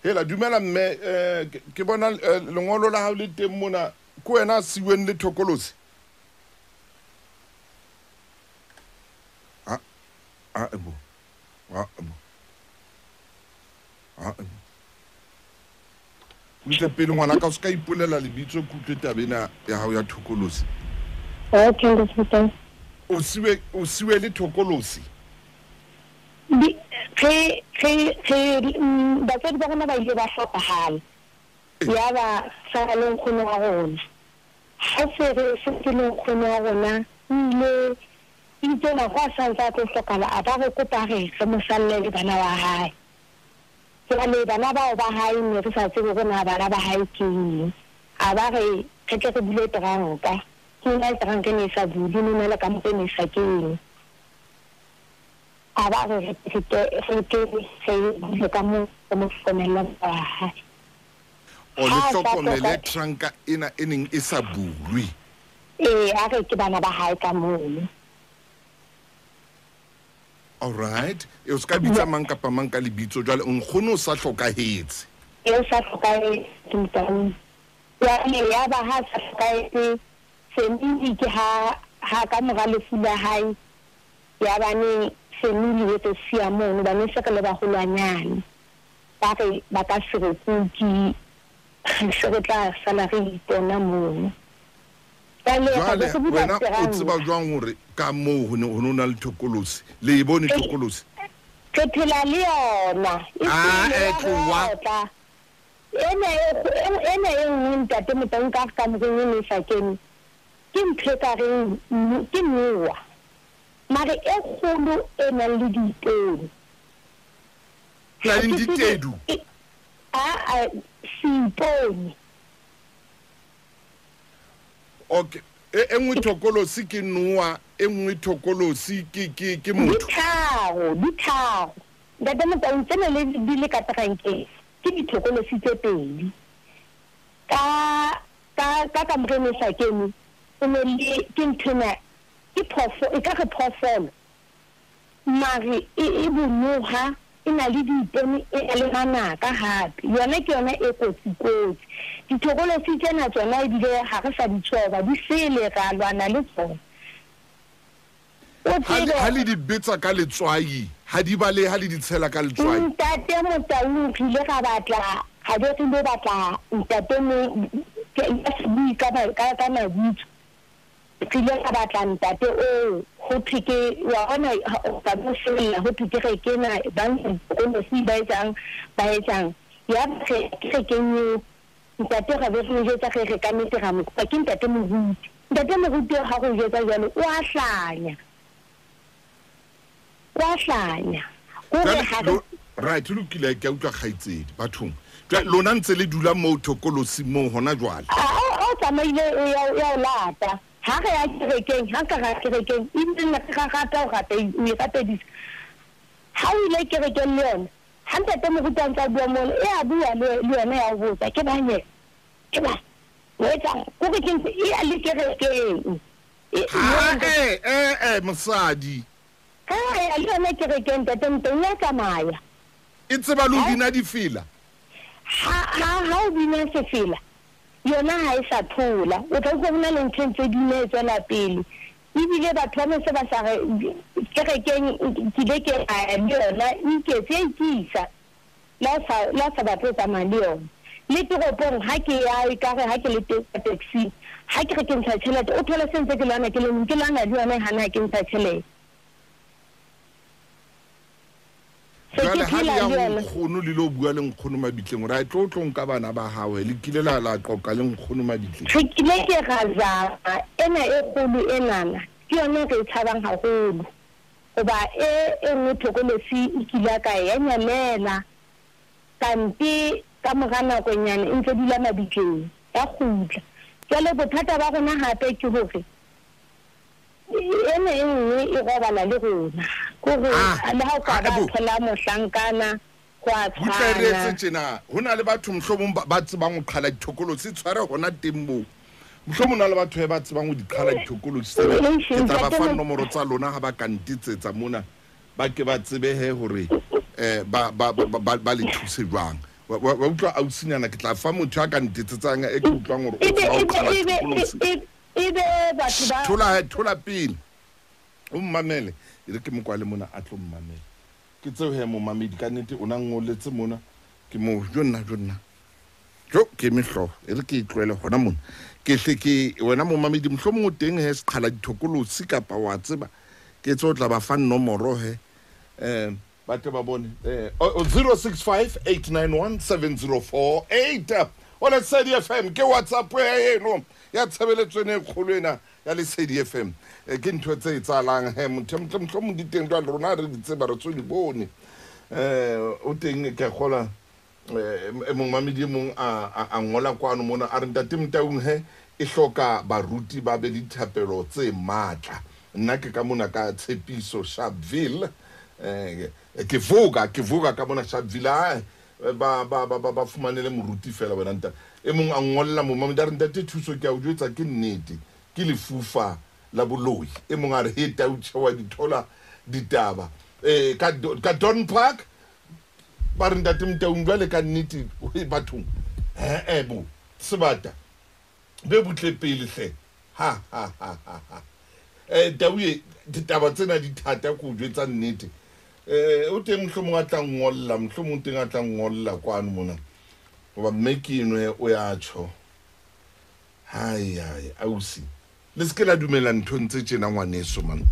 Hela dumela mme, ke bona lengolo la hao le teng mona. Ke wena siweng le thokolosi? A a bo. A bo. A bo. Utlwe pele ngwana ka o se ka ipolela lebitso, ke utlwe taba ena ya hao ya thokolosi. Okay, ntate. O siwe le thokolosi. Ge batswadi ba rona ba ile ba hlokahala, ya ba sala le nkgono wa rona. Ha se re setse le nkgono wa rona, o ile itse nako a santse a tlo hlokahala, a ba re kopa re re mo salle le bana ba hae. Jwale bana bao ba hae ne re sa tsebe hore na bana ba hae ke eng. A ba re re tle re bule teranka. Ke ena teranka e ne e sa bule, ne na le kamore e ne e sa kene. A ba re re ke re bule ka moo re mo hlokomelle ba hae. O le hlokomele tranka ena e neng e sa bulwe. Ee, a re ke bana ba hae ka mono. All right. E o ska bitsa mang kapa mang ka lebitso jwale nkgono o sa hlokahetse. E o sa hlokahetse ntate. Jwale ya ba ha sa hlokahetse family ke ha ha ka mora lefu la hae ya ba ne family e tlo siya mono ba ne se re le baholwanyane. Ba re ba ka se re kuki se re tla sala re ipona mono. Jwale wena o tseba jwang hore ka moo ho ne ho na le thokolosi? Le e bone thokolosi? Re phela le yona. E tlowa. Ena e nngwe ntate Motaung ka kamoreng e ne e sa kene. Ke ntho e ka reng ke noa. Mare e kgolo e nang le diipone. Na le ditedu? A seipone. Okay. E nngwe thokolosi ke noa, e nngwe thokolosi ke motho. Di tharo. Ntate Motaung tsena le di le ka terankeng ke dithokolosi tse pedi. Ka kamoreng e sa kene, o ne le ke nthwena ke phoofo, e ka re phoofolo. Mare e bonoha, e na le diipone, e na le manaka hape. Yona ke yona e kotsi-kotsi. Dithokolosi tsena tsona ebile ha re sa di tshoba, di sele ra lwana le tsona. Ha le di betsa ka letswai, ha di balehe, ha le di tshela ka letswai. Ntate Motaung re ile ra batla, ra be re ile batla ntate mo, ke ya se bue ka mabitso. Re ile ra batla ntate oo, ho thwe ke, wa bona, o tla bo shebella, ho thwe ke re ke na, ba nthokolosi ba etsang, ba etsang. Ya ba re, ke re keng eo, ntate ra be re mo jwetsa re re ka nnete ra mo kopa, ke ntate moruti. Ntate moruti ha go jwetsa jwalo, o a hlanya. O a hlanya. Ko re ha re Right, lokile, ke a utlwa kgaitsedi bathong. Jwale lona ntse le dula moo thokolosi moo hona jwale. A o tsamaile ya o lata. Ha re ya kerekeng, ha ka ra kerekeng, ebile nna ke rata ho rata, o e rapedisa. Ha o ile kerekeng le yona, ha ntate moruti a ntse a bua mono, e a bua le yona ya o botsa, ke bang yena? Ke bang? O etsang? Ko re ke ntse e ya le kerekeng. Ha mosadi. Ha ya le yona kerekeng ntate Motaung ya tsamaya. E tseba le ho bina difela? Ha o bina sefela, yona ha e sa thola. O tla utlwa ho na le ntho e ntse bina e tswela pele. Ebile batho ba mose ba sa re kerekeng ke ile ke ya le yona, e iketse ya ikisa. Le ha sa batle ho tsamaya le yona. Le toropong ha ke ya ekare ha ke le teng ka taxi, ha ke re ke ntsha tjhelete, o thole se ntse ke lwana ke le mong, ke lwana le yona e hana ha ke ntsha tjhelete. Jwale ha le ya ho nkgono le lo bua le nkgono mabitleng hore a tlo tlo nka bana ba hao, le kile la qoqa le nkgono mabitleng. Re kile ke ra zama ena e kgolo enana ke yona re e tshabang haholo. Hoba e nngwe thokolosi e kile ka ya nyamela kante ka mora nakonyana e ntse dula mabitleng ya kgutla. Jwale bothata ba rona hape ke hore ena e nngwe e robala le rona. Ke hore le ha o ka ba thola mohlankana ho a tshwana. Butle re etse tjena, ho na le batho mohlomong ba tsebang ho qhala dithokolosi, tshware hona teng moo. Mohlomong na le batho ba tsebang ho di qhala dithokolosi tsena. Ke tla ba fa nomoro tsa lona ha ba ka ntetsetsa mona, ba ke ba tsebehe hore ba le thuse jwang. Wa utlwa ausinyana, ke tla fa motho a ka ntetsetsang e ke utlwang hore o tseba ho qhala thokolosi. Ebe batho ba Thola he, thola pele. O mmamele, e re ke mo kwale mona a tlo mmamela. Ke tseo he momamedi, ka nnete o na ngoletse mona. Ke mo jo nna jo nna. Jo ke mehloho, e re ke e tlohele hona mona. Ke hle ke wena momamedi, mohlomong o teng he seqhala dithokolosi kapa wa tseba. Ke tse o tla ba fa nomoro he. Ba tle ba bone. 065 891 7048. O Lesedi FM ke WhatsApp ya eno ya tshebeletso ena e kgolo ena ya Lesedi FM. Ke ntho tse etsahalang he, motho mohlomong di teng jwale, rona re di tseba, re tso di bone. O teng ke a kgolwa, momamedi e mong a ngola kwano mona, a re ntate Motaung he e hloka baruti ba be le dithapelo tse matla. Nna ke ka mona ka Tshepiso Sharpeville. Ke voka, ke voka ka mona Sharpeville. Ai, ba fumanele moruti fela wena ntate. E mong a ngolla momamedi a re ntate Thuso ke a o jwetsa ke nnete, ke lefufa la boloi. E mong a re he tau tjhe wa di thola ditaba. Ka Don Park ba re ntate Motaung jwale ka nnete bathong. Bo sebata be butle pele hle. Ha ha ha ha ha. Tau e ditaba tsena di thata ko jwetsa nnete. O teng mohlomong a tla ngolla, mohlomong teng a tla ngolla kwano mona. Hoba mme ke eno he o ya tjho. Hai hai ausi. Le se ke la dumela nthong tse tjena ngwaneso man.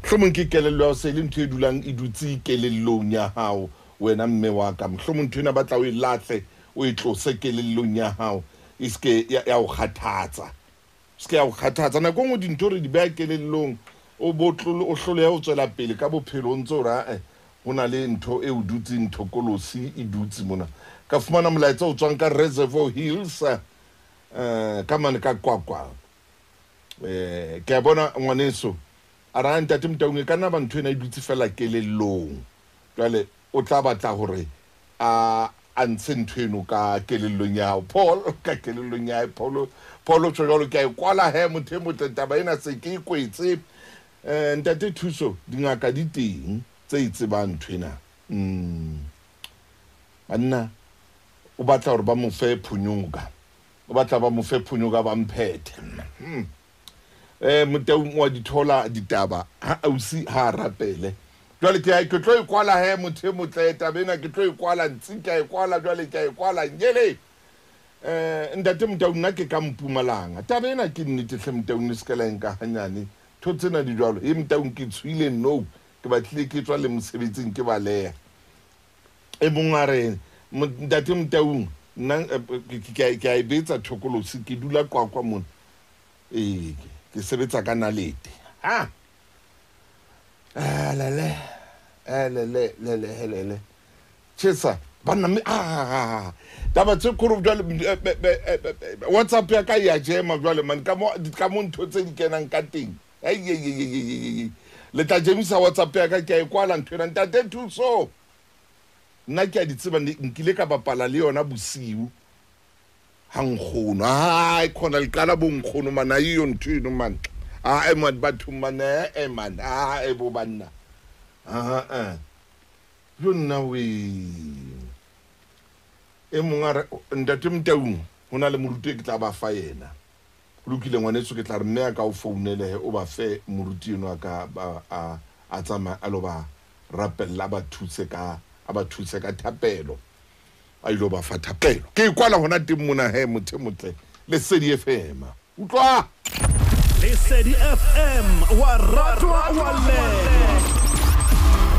Mohlomong ke kelello ya hao se le ntho e dulang e dutse kelellong ya hao wena mme wa ka. Mohlomong ntho ena batla o e lahle, o e tlose kelellong ya hao, e se ke ya o kgathatsa. Se ke ya o kgathatsa. Nako e nngwe dintho re di beha kelellong, o bo o hloleha ho tswela pele ka bophelo, o ntso o re ae ho na le ntho e o dutseng thokolosi e dutse mona. Ka fumana molaetsa o tswang ka Reservoir Hills, ka mane ka Qwaqwa. Ke a bona ngwaneso a re, ntate Motaung e ka nna ba ntho ena e dutse fela kelellong. Jwale o tla batla hore a ntshe ntho eno ka kelellong ya hao. Paul, ka kelellong ya hae, Paul, Paul o tjho jwalo, ke a e kwala he motho e motle, taba ena se ke e kwetse. Ntate Thuso, dingaka di teng tse e tsebang ntho ena. Banna o batla hore ba mo fe phonyoka. O batla ba mo fe phonyoka ba mphethe. Motaung wa di thola ditaba ha ausi ha rapele. Jwale ke tlo e kwala he motho e motle, taba ena ke tlo e kwala ntsi, ke a e kwala jwale, ke a e kwala nyele. Ntate Motaung nna ke ka Mpumalanga. Taba ena ke nnete hle Motaung, le se ke la e nka hanyane. Ntho tsena di jwalo. E Motaung ke tshohile no, ke batlile ke tswa le mosebetsing ke baleha. E mong a re ntate Motaung nna ke a e betsa thokolosi, ke dula Qwaqwa mona. Ke sebetsa ka nalete. Ha lele lele lele lele. Tjhesa banna mme taba tse kholo jwale, WhatsApp ya ka ya jema jwale man, ka mo ntho tse di kenang ka teng. Ai le tla jemisa WhatsApp ya ka, ke a e kwala ntho ena ntate Thuso. Nna ke a di tseba, nkile ka bapala le yona bosiu ha nkgono. Ai khona le qala bo nkgono man, a iyo ntho eno man. Ai man batho man, man, ai bo banna. Yo nna we. E mong a re ntate Motaung ho na le moruti e ke tla ba fa yena. Ho lokile ngwaneso, ke tla re mme a ka o founele he o ba fe moruti eno a ka a tsamaya a lo ba rapella, a ba thuse ka, a ba thuse ka thapelo. A ilo ba fa thapelo. Ke e kwala hona teng mona he motho e motle. Lesedi FM. Utlwa. Lesedi FM wa ratwa wa lengwa.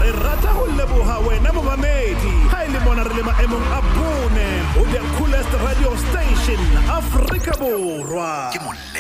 Re rata ho leboha wena momamedi. Ha e le mona re le maemong a bone ho the coolest radio station Afrika Borwa. Ke molao.